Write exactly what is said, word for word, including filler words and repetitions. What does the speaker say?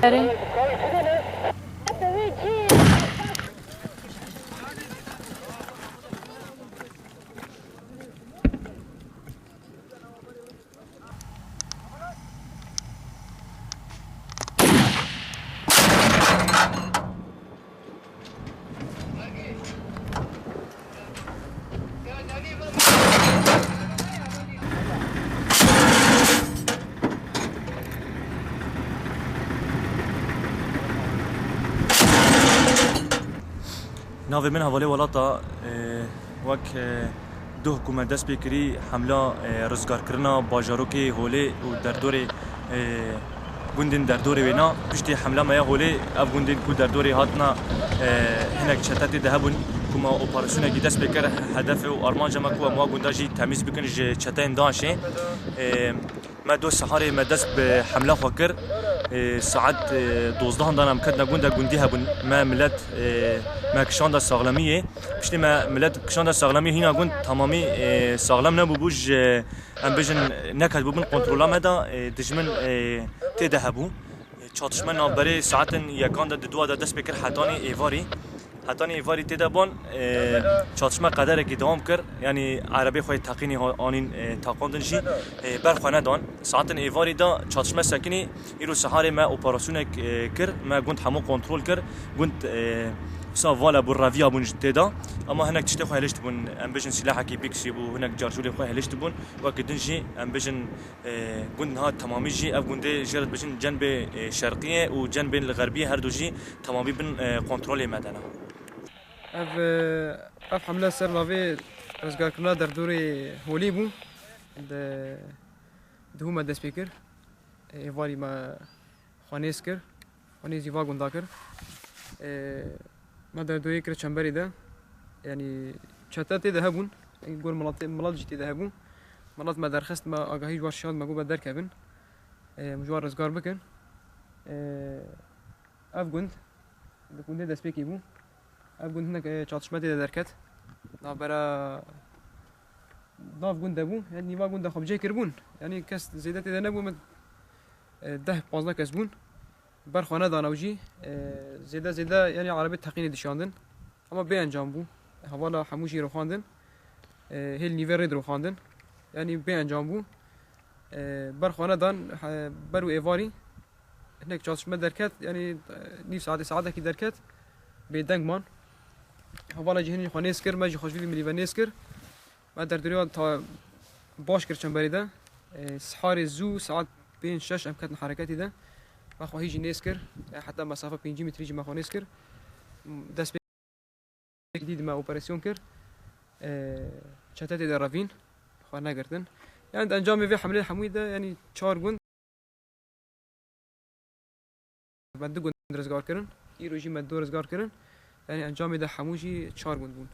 Erê. Navê min hevalê welata, e, wek, e, doh ku me dest pê kirî hemla, e, rizgarkirina bajarokê Holê û derdorê, e, gundên derdorê wêna. Piştî hemla me ya Holê, ev gundên ku derdorê hatina, e, hinek çete tê de hebûn ku me operasyonekî dest pê kir. Hedef û armanca me ku em wa gunda jî temîz bikin ji çeteyên DAIŞ'ê. E, Me doh siharê me dest bi hemla xwe kir. Ê, saet, ê, dozdehan dan em ketine gund, gundî hebûn. Me milet, ê, me kişanda saxlemiyê. Piştî me milet kişanda saxlemiyê hîna gund temamî, ê, saxlem nebûbû ji, em bêjin, neketibûbûn kontrola me de, ê, dijmin, ê, tê de hebû. Çatişme navberê saetin yekan de, di dua de dest pê kir hetanî êvarî. Hetanî êvarî tê de bûn, e, çatişme qederekî dewam kir. Yanî erebê xwe yê teqînî ha-, anîn, e, taqandin jî, e, ber xwe nedan. Saetin êvarî de çatişme sekinî, îro siharê me operasyonek, e, kir. Me gund hemû kontrol kir. Gund, e, wisa vala bû, reviya bûn ji tê de. Ama hinek tiştê xwe hiliştibûn. Em bêjin sîlahekî bîksî bû, hinek carcûlê xwe hiliştibûn. Wekî din jî em bêjin, e, gund niha temamî jî, ev gundê jê re dibêjin cenbê, e, şerqiyê û cenbê li xerbiyê her du jî temamî bin, e, kontrolê me de ne. Ev, e, ev hemle ser navê rizgarkirina derdorê Holê bû. Di, di hû me dest pê kir. Êvarî me xwe nêz kir, xwe nêzî va gunda kir. Ê, me derdorê kir çemberê de, yanî çete tê de hebûn, gor miletê, milet jî tê de hebû. Milet me derxist, me agahî ji wan şand, me got me derkevin. Ê, em ji wan rizgar bikin. Ê, ev gund, di gundê destpêkê bû. Ev gund hinek, e, çatişme tê de derket. Navbera nav gund de bû. Yanî nîva gund de xwe bi cê kiribûn. Yanî kes zêde tê de nebû, min, e, deh pazdeh kes bûn. Ber xwe nedan ew jî. E, zêde zêde yanî erebê teqînê dişandin. Ama bê encam bû. Hevala hemû jî rûxandin. E, hêl nîvê rê dirûxandin. Yanî bê encam bû. E, ber xwe nedan, he, ber û êvarî. Hinek çatişme derket, yanî, e, nîv saetê, saetekî derket, bêdeng man. Hevala jî hinî xwe nêz kir, me jî xwe ji vî milîve nêz kir. Me derdoriya ta baş kir çemberê de. E, siharê zû saet pênc şeş em ketin hereketê de. Me xwe hîjî nêz kir. E, heta mesafe pêncî metrî jî me xwe nêz kir. Dest pê dî me operasyon kir. E, çete tê de revîn. Xwe negirtin. Yanî di encamê vê hemleyê hemûyê de, yanî çar gund. Me du gund rizgar kirin. Îro jî me du rizgar kirin. Yanî encamê de hemû jî çar gund bûn.